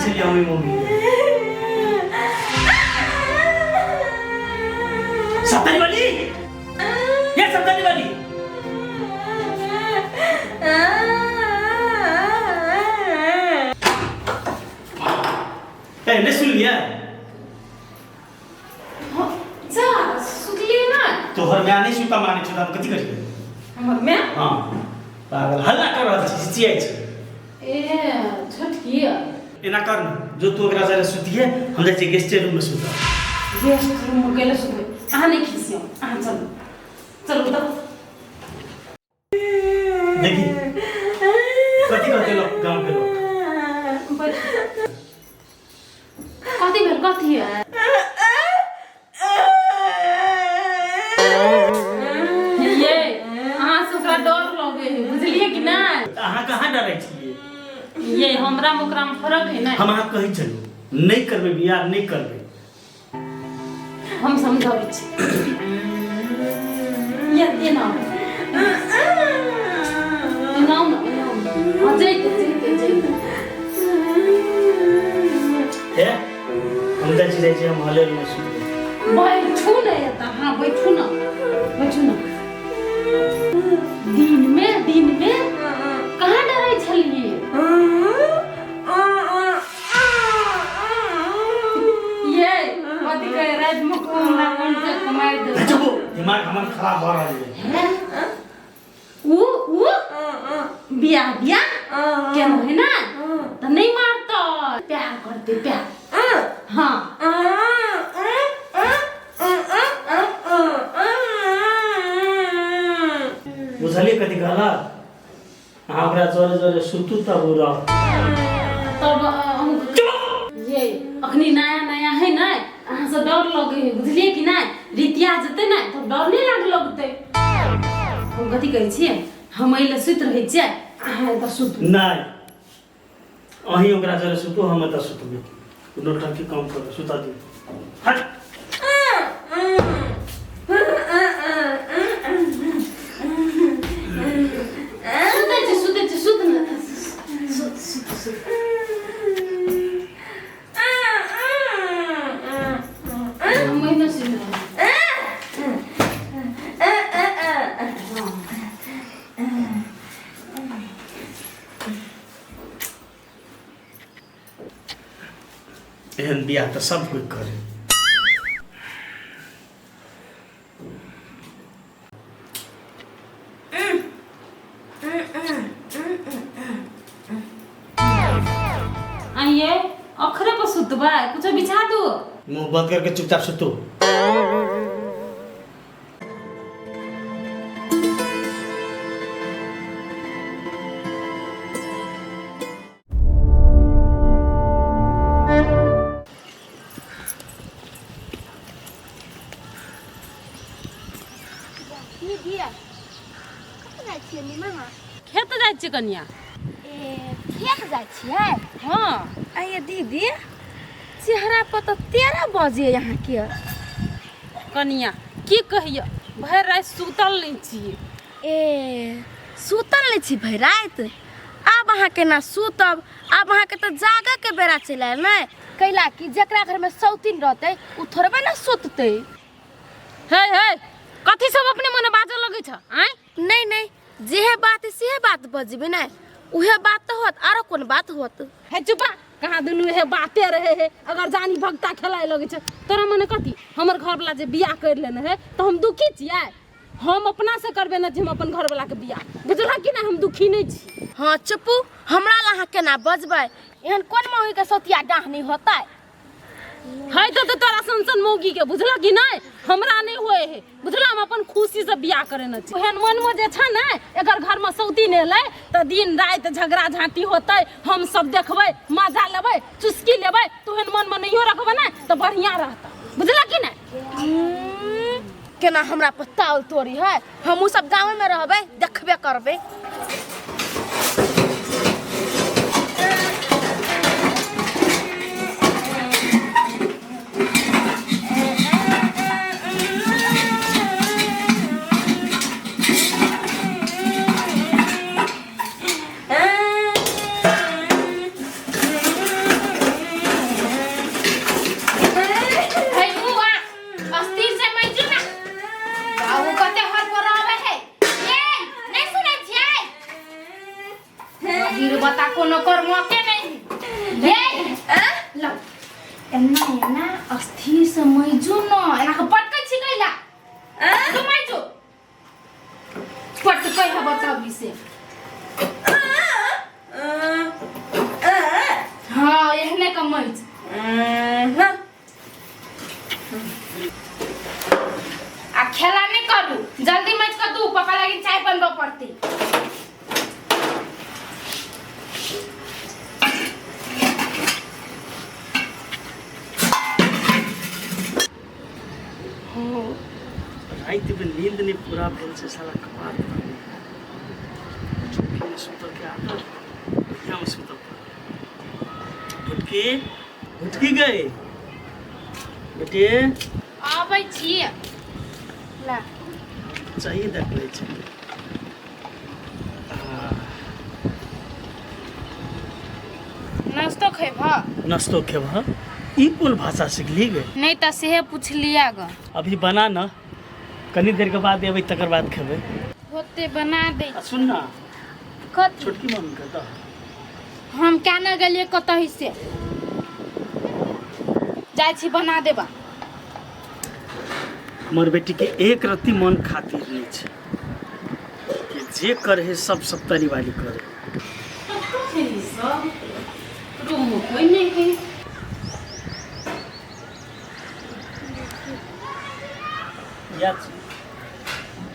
छलियै हम ई मम्मी सप्तरी वाली ये सप्तरी वाली ए नहीं सुनलियै जा सुतलियै ना तोहर माय नहीं सुता माने छै त हम कथी करियै हमर माय हाँ पागल हल्ला कर रहल छै चिचियाइ छै ए छोटकी एना कर ने जो तू ओकरा जरे सुतिहे हम जाइ छियै गेस्टे रूम में सुतब गेस्ट रूम में गेले सुतबै अहाँ नहि खिसियौ अहाँ चलू चलू तऽ देखी कथी कहते लोग गांव के लोग बैठ। कथी भेल कथी है ये अहाँ से ओकरा डर लगे है बुझलिए कि नहीं तऽ अहाँ कहाँ डरै छियै ये हमरा में ओकरा में फर्क है ना हम अहाँ कहै छलहुँ नहि करबै बियाह नहि करबै हम समझाबै छी ये एना एना ने एना हाँ जैते जैते जैते हे हम जाइ छी जाइ छी हम हॉले रूममे सुतबै बैठू ने एतऽ हाँ बैठू ने बैठू ने दिनमे दिनमे कहाँ डरै छलियै ये कथी कहे राति में कोन ना कोन के कमाई दे चुप दिमाग हमर खराब भऽ रहल है ऊ ऊ बियाह बियाह केना है ना त नहीं मारतो प्यार करते प्यार हाँ बुझलियै कथी कहलक अहाँ ओकरा जोरे जोरे सुतू तब ओ रहत तब अहूँ ये अखनी नया नया है ना अहाँ से डर लगे है बुझलिए कि नहीं रितिया जेतै ना तब डर नहीं लाग लगतै हम कथी कहै छियै हम एहि सुति रहै छियै अहाँ एतऽ सुतू नहि अहीं ओकरा जरे सुतू हम एतऽ सुतबै नौटंकी कम करू सुता दियौ हट सुतै छी सुतै छी सुत ने सुत सुत सुत हम एहिना सुति रहब। एहन बियाह तऽ सब कोइ करे आइए अखरे पर सुतबै कुछो बिछा दू मुंह बंद करके चुपचाप सुतू दीदी कतऽ जाइ छियै नीमा खेत जाइ छियै कनिया ए खेत जाइ छियै हँ आइए दीदी चेहरा पर तऽ 13 बजे अहाँके कनिया की कहियो भरि राति सुतल नहि छियै ए सुतल नहि छी भरि राति आब अहाँ केना सुतब आब अहाँके तऽ जागऽके बेरा चलि आयल ने कैला कि जकरा घरमे सौतीन रहतै ओ थोड़बे ने सुततै हे हे कथी सब अपने मने बाजऽ लगै छ आँय नहि नहि जेहे बात है सेहे बात बजबै ने उहे बात तऽ होत आरो कोन बात होत हे चुपा कहाँ दुनू हे बाते रहे हे अगर जानी भगता खेलाए लगै छै तोरा मने कथी हमर घरवला जे बियाह करि लेने है तऽ हम दुखी छियै हम अपना से करबे ने जे हम अपन घरवला के बियाह बुझलह कि नहि हम दुखी नहि छी हाँ चुपू हमरा ला अहाँ केना बजबै एहन कोन मौगी के सतिया डाह नहीं होतै है तो तोरा सन सन मौगी के बुझलह कि नहि हमरा नहि होए है बुझलह हम अपन खुशी से बियाह करे न छी ओहन मन में जे छै ने एकर घर में सौती ने एलै तऽ दिन राति झगड़ा झांटी होतै हम सब देखबै मजा लेबै चुस्की लेबै तऽ ओहन मन में नहियो रखबै ने तऽ बढ़िया रहतै बुझलह कि नहि केना हमरा पर ताल तोड़ी है हमहूँ सब गाँव में रहबै देखबे करबै बता कोनो कर्मके नहीं ये लो एना एना अस्थिर से मैजू न एना के पटकै छी कैला तू मैजू पटकै हब तभी से हाँ एहने के मैज आ खेला नहीं करू जल्दी मैच कर दू पापा लागी चाय बनबऽ पड़तै। रातिमे नींद नहि पूरा भेल छै साला कपार चौकीमे सुतल के आदत बढ़िआँमे सुतल भुटकी भुटकी गई बेटी। आबै छी ला। चाहिए देख लै छै। नाश्तो खेबह? नाश्तो खेबह? ई कोन भाषा सिखली गे? नहीं तऽ सेहे पुछलिया ग। अभी बना न, कनी देर के बाद एबै तकर बाद खेबै। होते बना दे। आ सुन ना। कथी? छोटकी मम्मी के दह। हम क्या न गेलियै कतही से जाइ छी बना देबा। हमर बेटी के एक रत्ती मन खातिर नहीं छै कि जे करे है सब सप्तरी वाली करे। सब रूम में कोई नहीं है। या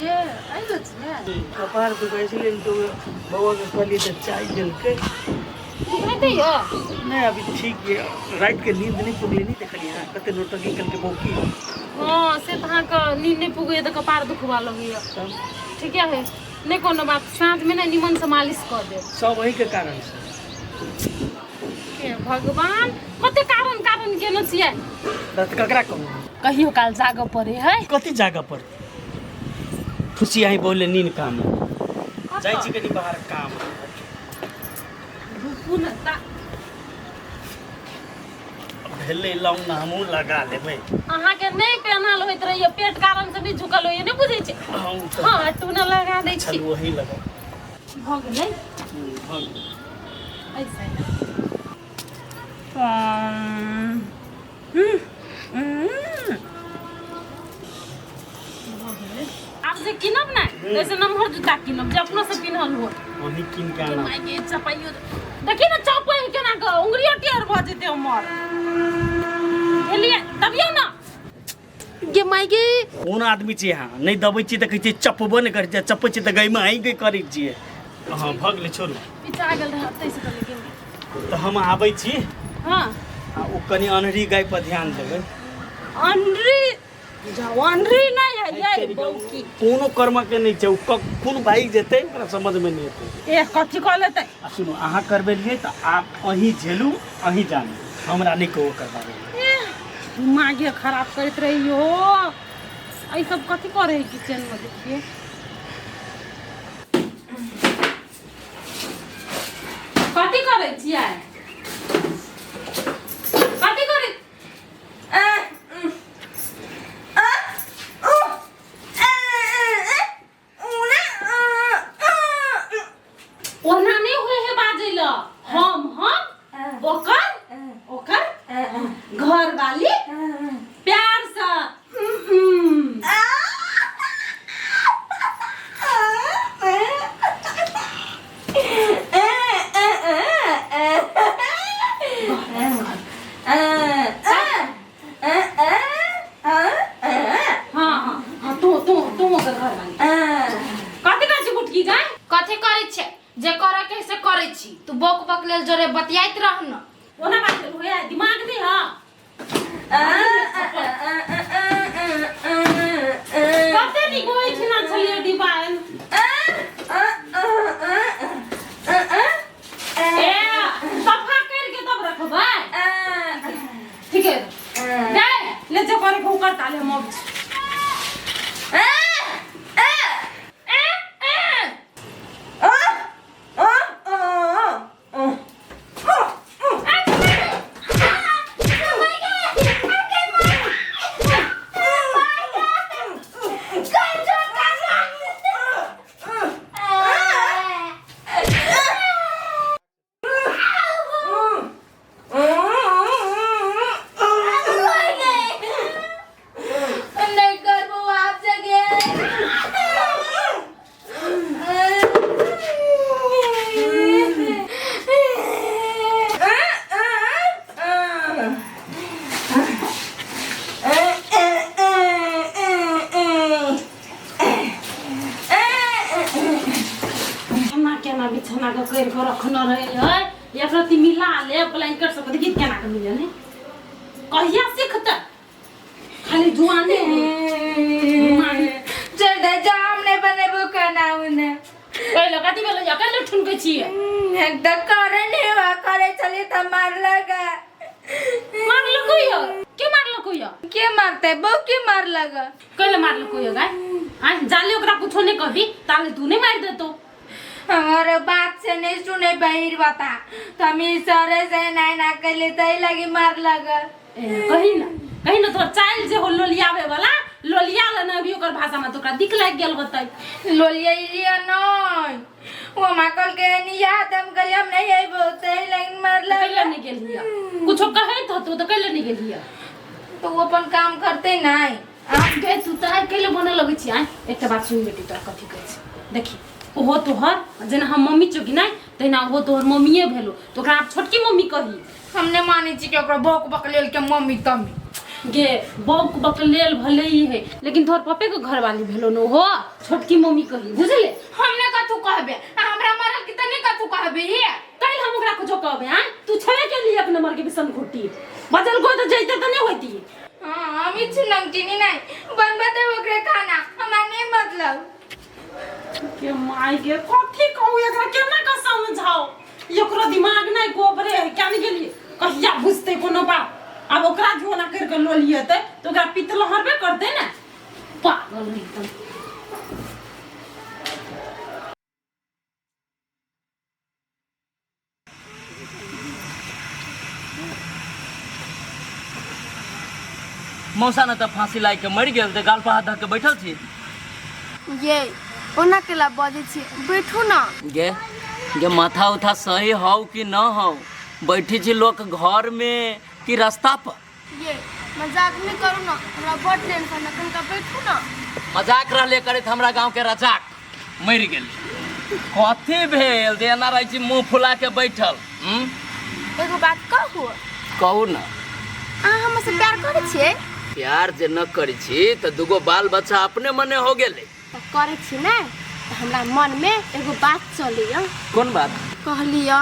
ये आइलो छियै? कपार दुखाइ छलै तो बौआ के कहलियै तऽ चाय देलकै। दुखाइते यऽ? नहीं अभी ठीक ये, रात के नींद नहीं पुगली, नहीं देखलियै हँ कते नौटंकी केलकै बौकी। हाँ से तऽ अहाँके नींद नहि पुगैए तऽ कपार दुखबा लगैए। तब ठीके है, नहि कोनो बात, साँझमे ने निमनसँ मालिश कऽ देब। सब वही के कारण से। हे भगवान, कते कारण कारण केने छियै। तऽ ककरा कहू? कहियो काल जागऽ पड़े है। कथी जागऽ पड़तै? खुशी आई बोले नींद काम है। जाइ छी कनी बाहर काम। रुकू ने ता। भेलै लौंग ना हमहूँ लगा लेबै। अहाँके नहि पेन्हल होइत रहैए, पेट कारण से नहि झुकल होइए, नहि बुझै छी? हम तऽ हँ टूना लगा दै छी। चलू वही लगाउ। भऽ गेलै? भऽ गेलै। ऐसे आब जे कीनब ने तैसे नमहर जूता कीनब जे अपनो से पिन्हल हो। वही कीन के आना। माय गे चपाइयो देखी ने चपै है केना के उंगलियो टेढ़ भऽ जेतै हमर। भेलियै दबियौ ने गे माय गे। कोन आदमी छी अहाँ? नहि दबै छी तऽ कहै छियै चपबो नहि करै छियै, चपै छी तऽ गैमे आइ गै करै छियै। हँ भऽ गेलै छोड़ू। पिचा गेल रहै तैसे तऽ लेकिन। तऽ हम आबै छी। हाँ। आ ओ कनि अन्हरी गाय पर ध्यान देबै। अन्हरी जाओ, अन्हरी नहि है ये बौकी। कोनो कर्म के नहि छै, ओ कोन भागि जेतै ओकरा समझमे नहि एतै। ए कथी कऽ लेतै? आ सुनू अहाँ करबेलियै तऽ आब अहीं झेलू अहीं जानू, हमरा नहि कहू करबाबै। ए दिमागे खराब करैत रहियो। एहि सब कथी करै है किचन में देखिए। कथी करै छियै? कथी करै? ओना नहि होइ है बाजै ल। हम ओकर ओकर घर वाली प्यार से। हाँ हाँ हाँ तू तू तू ओकर घर वाली कथी करै छी गुटकी गाय? कथी करै छै? जे करऽ के है से करै छी। तू बक बक लेल जोरे बतियाइत रह न। ओना बात होया दिमाग नहीं। हाँ कते नीक होइ छिना छलियै डिबाइल। ए सफा करके तब रखबै। ठीक है दे ले जो करे को कर ताले हम अब। ए ए रखने रहे है एक रत्ती मिला ले ब्लैंकेट सब देखी केना के मिले ने कहिया सीखते खाली जुआने चल दे जा हम नहीं बनेबो खाना उना कैले कथी भेलै या कैले ठुनकै छियै तऽ करे नहीं हुआ करे चली तऽ मारलक मारलको यो के मारलको यो के मारते बहु के मारलक कैले मारलको यो गाय आ जाले ओकरा कुछो नहीं कहबी ताले तू नहीं मार देतो हमारे बात से नहीं सुने बहिर बता तो हम सरे से नहीं ना कैले तई लगी मारलक ए, कही ना कही ना तोर चाइल जे हो लोलियावे वाला लोलिया ले ना अभी ओकर भाषा में तो ओकरा दिख लागि गेल होतै लोलिया इलिया नहीं वो माकल के नहीं याद हम कल हम नहीं आइबो तई लगी मारलक कैले नहीं गेल हिया कुछो कहैत होतो तऽ कैले नहीं गेल हिया तो वो अपन काम करते नहीं गे तू तऽ आइ कैले बनऽ लगै छी आइ एकटा बात सुन बेटी तोरा कथी कहै छै देखी ओहो तोहर जेना हम मम्मी छौ कि नहि तहिना ओहो तोहर मम्मीए भेलो तऽ ओकरा आब छोटकी मम्मी कही हमने माने छी कि ओकरा बक बक लेल के मम्मी तम्मी गे बौक बकलेल भले ही है लेकिन तोहर पप्पे के घरवाली भेलो न ओहो छोटकी मम्मी कही बुझले हमने कथू कहबे आ हमरा मरल की तने कथू कहबे ये काल्हि हम ओकरा कुछो कहबे आँय तू छेबे के लिए एक नंबर के बिसन घोटी बदल गो तऽ जैते तऽ नहि होती हां हम इच्छु नमकीनी नहीं बनबे दे ओकरे खाना हमरा नहीं मतलब के माय के कथी कहू एकरा केना के समझाओ एकरो दिमाग नहि गोबरे है क्या नहीं गेलिए कहिया बुझते कोनो बात आब ओकरा झोला कर के लो लियते तो ओकरा पित्त लहरबे करते ने पागल एकदम। मौसा ने तऽ फांसी लागि के मरि गेल तऽ गाल पर हाथ धऽ के बैठल छी। ये ओना केला बजै छी, बैठू ना। गे गे माथा उथा सही हौ कि न हौ? बैठी छी लोक घर में कि रास्ता पर? ये मजाक नहीं करू ना, हमरा बड़ टेंशन है, कनिका बैठू ना। मजाक रहले करैत हमरा गांव के रजाक मरि गेल। कथी भेल जे एना रहै छी मुंह फुला के बैठल? एगो बात कहू? कहू ना। अहाँ हमरा से प्यार करै छियै? प्यार जे न करै छी तऽ दूगो बाल बच्चा अपने मने हो गेलै। तऽ करै छी ने, तऽ हमरा मनमे एगो बात चलैया। कोन बात? कहलियै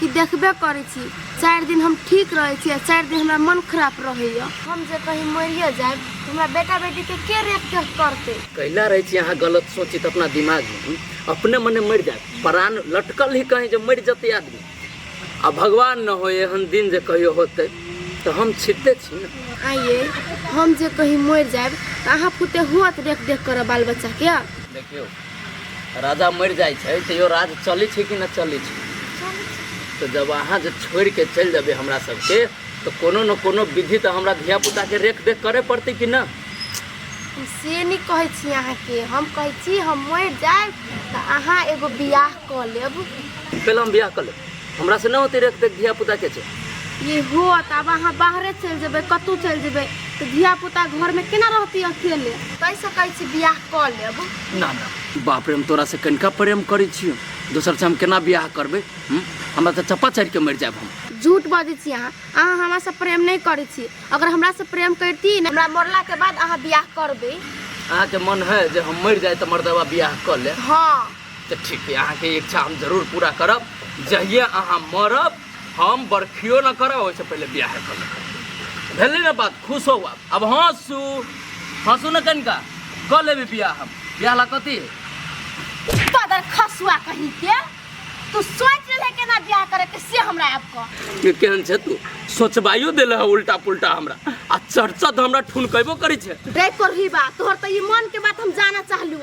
कि देखबे करै छी 4 दिन हम ठीक रहै छी आ 4 दिन हमरा मन खराब रहैया। हम जे कहीं मरिए जायब तऽ हमरा बेटा बेटीके के रेख देख करतै? कैला रहै छी अहाँ गलत सोचित अपना दिमाग में? अपने मने मरि जायब, प्राण लटकल ही कहीं जे मरि जतै आदमी। आ भगवान न हो एहन दिन जे कहियो होतै तऽ हम छिते छी ने। आइए हम जे कहीं मरि जायब तऽ अहाँ पुते होत रेख देख करब बाल बच्चाके? देखियौ राजा मरि जाइ छै तैयो राज चलै छै कि न चलै छै? तऽ जब अहाँ जे छोड़िके चलि जेबै हमरा सबके तऽ कोनो न कोनो विधि तऽ हमरा धियापुताके रेख देख करे पड़तै कि न? हम से नहि कहै छी अहाँके, हम कहै छी हम मरि जायब तऽ अहाँ एगो बियाह कऽ लेब। पहिले हम बियाह कऽ लेब, हमरा से न होतै रेख देख धियापुताके छै। ये होत, आब अहाँ बाहरे चलि जेबै, कतहु चलि जेबै तऽ धियापुता घरमे केना रहतै अकेले? ताहिसँ कहै छी बियाह कऽ लेब। ना ना बाप रे, हम तोरा से कनिका प्रेम करै छियौ, दोसर से हम केना बियाह करबै? हमरा तऽ चप्पा चढ़ि के मरि जायब हम। झूठ बजै छी अहाँ, अहाँ हमरासँ प्रेम नहि करै छी। अगर हमरासँ प्रेम करती ने, हमरा मरलाके बाद अहाँ बियाह करबै। अहाँके मन है जे हम मरि जाय तऽ मर्दबा बियाह कऽ ले? हाँ। तऽ ठीक है, अहाँके इच्छा हम जरूर पूरा करब। जहिया अहाँ मरब हम बरखियो न करब, ओहिसँ पहिले बियाह कऽ लेब। भेलै ने बात? खुश हो आब, आब हँसू हँसू ने कनिका, कऽ लेबै बियाह हम। बियाह ला कथी? पदर खसुआ कहीं के तू सोच रहे केना बियाह करे के से हमरा आब कह। ये केहन छै तू सोचबाइयो देले है उल्टा पुल्टा हमरा, आ चर्चा तऽ हमरा ठुनकेबो करै छै। रे करही बा तोहर तऽ ई मन के बात हम जाना चाहलू।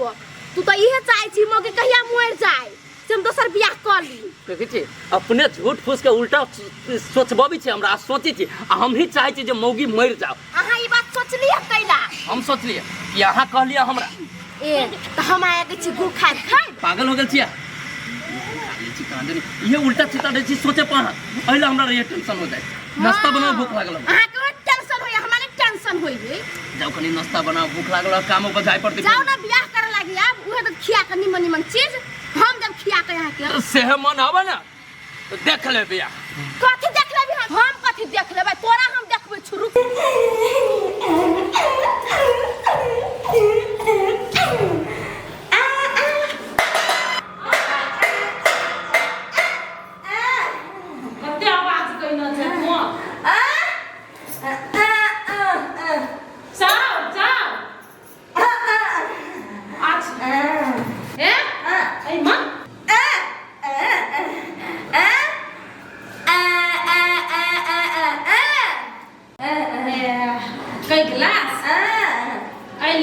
तू तऽ इहे चाहै छी मौगी कहिया मरि जाय से हम दोसर बियाह कऽ ली। देखै छी अपने झूठ फूस के उल्टा सोचबबै छै हमरा, आ सोचै छी आ हम ही चाहै छी जे मौगी मरि जाओ। अहाँ ई बात सोचलियै कैला? हम सोचलियै कि अहाँ कहलियै हमरा। ए तऽ हम आया के छी गु खाय खाय। पागल हो गेल छियै? इहे उल्टा सीधा दै छी सोचे पर अहाँ, एहि ला हमरा रहिए टेंशन हो जाए। नाश्ता बनाओ, भूख लागल है। अहाँ के टेंशन होइए, हमरा नहीं टेंशन होइए। जाओ कनी नाश्ता बनाओ, भूख लागल है, काम पर जाय पड़तै। जाओ ना बियाह करे लागी आब, उहे तऽ खिया के निमन निमन चीज हम जब खिया के अहाँ के। सेहे मन हवे ना तो देख ले बियाह। कथी देख लेबी हम? हम कथी देख लेबै? तोरा हम देखबै छुरु।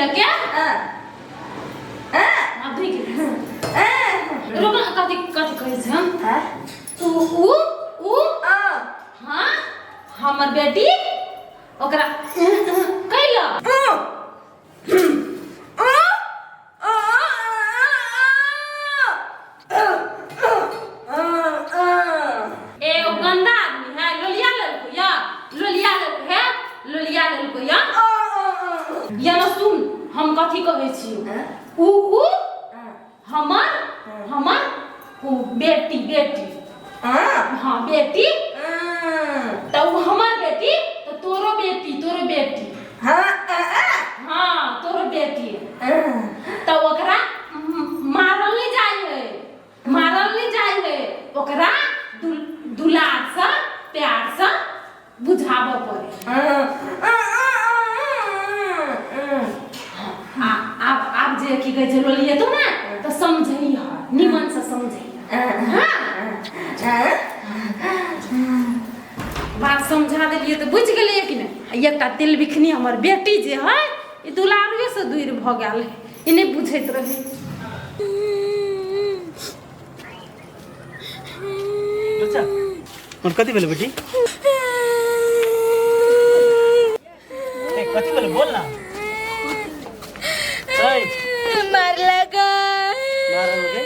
कैलक के आब धुइ गेल। रुक न, कथी कथी कहै छै हम उ उ उ हाँ हमर बेटी ओकरा कैलक। ए ओ गंदा आदमी है, लोलिया लेलको या, लोलिया लेलको है, लोलिया लेलको या। या न सुन, हम कथी कहै छी, उ उ हमर हमर उ बेटी बेटी, हाँ बेटी, त उ हमर बेटी त तोरो बेटी, तोरो बेटी, हाँ तोरो बेटी, त ओकरा मारल नहीं जाय है, मारल नहीं जाय है, ओकरा दुलार से प्यार से बुझाबऽ पड़े। आ आब आब जे की कहै छै लोलिए तो ने तऽ समझै ह, निमन से समझै। हाँ बात समझा देलियै तऽ बुझि गेलियै कि नहि? आ एकटा तिलबिखनी हमर बेटी जे है, ई दुलारुए से दूर भऽ गेल है, ई नहि बुझैत रहै। बच्चा और कथी भेलै बेटी? ए, कथी भेलै बोल ना। ए, मारलक। मारल के?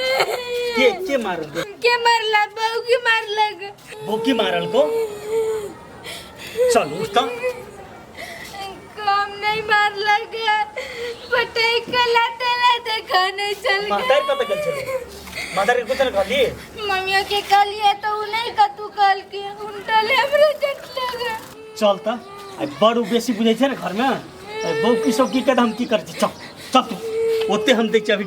के के मारल के? के मारलक? बहू के मारलक। बौकी मारल को? चल उठ त। कम नहीं मारलक, पटक के लाते लाते खाने चल गए। मातार कतऽ गेल छलै? मातार के कुछ कहली? मम्मियों के कहलिए तो उ नहीं कतू कहल के उनटले हमरे चटलक। चल त, आ बड़ उ बेसी बुझै छै ने घरमे, आ बौकी सब की कहत हम की करै छी। चल चल तू ओते हम देख छी अभी।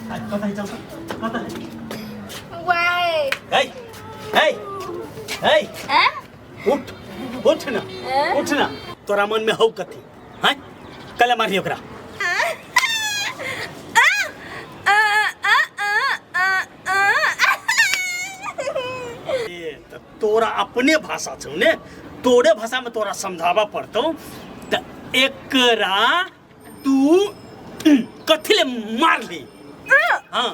आ, कतऽ है? चल त, कतऽ है? वाह। हे हे हे, उठ उठ ना, उठ ना। तोरा मन में हौ कथी हैं? कले मारली ओकरा? ए त तोरा अपने भाषा छौ ने, तोरे भाषा में तोरा समझाबऽ पड़तौ। त एकरा तू कथी ले मारली? हाँ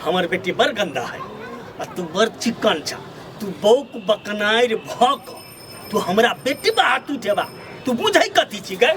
हमर बेटी बड़ गंदा है आ तू बड़ चिकन छ। तू बौक बकनाइर भऽ कऽ तू हमरा बेटी पर हाथ उठेबा? तू बुझै कथी छी गै?